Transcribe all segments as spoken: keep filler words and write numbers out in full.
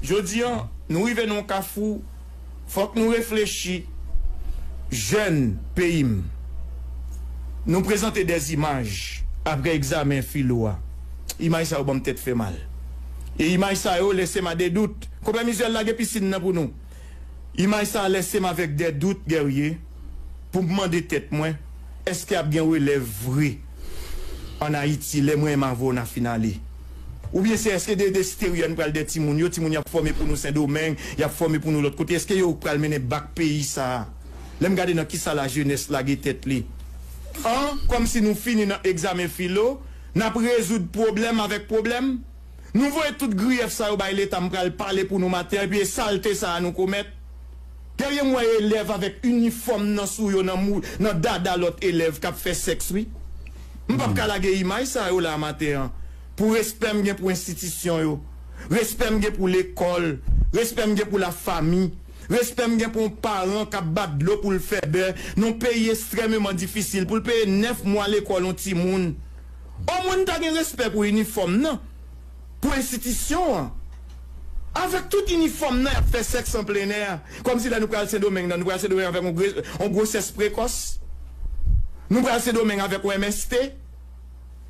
Jodi a, nou rive nan yon kafou, fòk nou reflechi, jèn peyi m. Nou prezante dè imaj apre egzamen filo a. Imaj sa yo ban m tèt fè mal. E imaj sa yo lese m a de dout. Konpè Mizyèl lage pisin nan pou nou. Imaj sa lese m avèk dè dout, Guerrier, pou m mande tèt mwen, èske ap gen relèv vre ann Ayiti lè mwen menm avè w n a fin ale? Oubyen se èske de, de steryen pral dè timoun yo, timoun y ap fòme pou nou Sendomeng, y ap fòme pou nou lòt kote, èske yo pral mennen bak peyi sa a? Lè m gade nan kisa lajenès lage tèt li. An, kòmsi nou fini nan egzamen filo, n ap rezoud pwoblèm avèk pwoblèm. Nou voye tout griyèf sa yo bay Leta, m pral pale pou nou maten an, epi e salte sa a nou komèt. Guerrier, m wè elèv avèk inifòm nan sou yo, nan mou, nan dada lòt elèv k ap fè sèks, wi. M p ap ka lage imaj sa yo la maten an. Pou respè m gen pou enstitisyon yo, respè m gen pou lekòl, respè m gen pou lafanmi, respè m gen pou yon paran k ap bat dlo pou l fè bè nan yon peyi ekstrèmeman difisil, pou l peye nèf mwa lekòl yon timoun. Omwen n ta gen respè pou inifòm nan, pou enstitisyon an. Avèk tout inifòm nan, y ap fè sèks an plenè a. Kòmsi lè nou pral Sendomeng nan, nou pral Sendomeng avèk yon gre-, yon gwosès prekòs. Nou pral Sendomeng avèk yon M S T.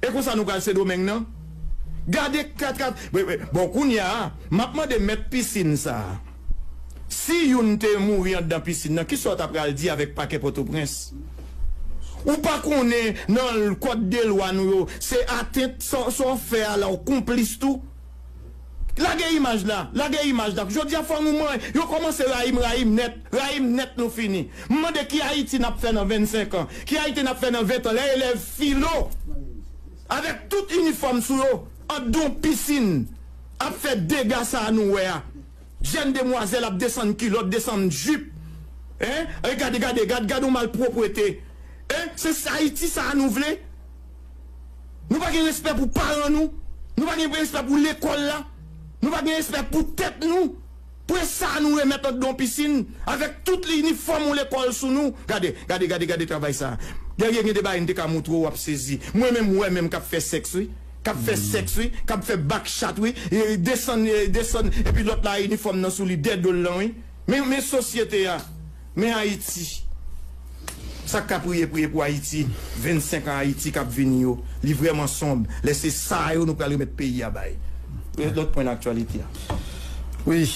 E konsa nou pral Sendomeng nan. Gade kat kat. Bon, kounye a, m ap mande mèt pisin sa a. Si youn te mouri anndan pisin nan, kisa w ta pral di avèk pakè Pòtoprens? Ou pa konnen nan kòd de lwa nou yo, se atent sa, sa w fè a la, w konplis tou? Lage imaj la, lage imaj la. Jodi a fò nou mwen, yo kòmanse rayi m, rayi m nèt, rayi m nèt nou fini. M mande ki Ayiti n ap fè nan vennsenk an, ki Ayiti n ap fè nan ven an, lè elèv filo, avèk tout inifòm sou yo, anndan yon pisin, ap fè dega sa a nou wè a. Jèn demwazèl ap desann kilòt, desann jip. Hein? E gade, gade, gade, gade yon malpwopwete. Hein? Se sa Ayiti sa a nou vle? Nou pa gen respè pou paran nou. Nou pa gen respè pou lekòl la. Nou pa gen respè pou tèt nou. Pou e sa nou remèt anndan yon pisin avèk tout inifòm yon lekòl sou nou. Gade, gade, gade, gade travay sa a. Guerrier, gen de bagay m te ka moutre w, w ap sezi. Mwen menm, mwen menm k ap fè sèks, wi. K ap fè sèks, wi. K ap fè bak chat, wi. E desann, e desann. Epi lòt la, inifòm nan sou li, dè do l lan, wi. Men, men sosyete a. Men Ayiti. Sa k ka priye, priye pou Ayiti. Vennsenk an Ayiti k ap vini yo. Li vrèman sonb. Lè se sa yo nou pral remèt peyi a bay. Lòt pwen nan aktyalite a. Wi.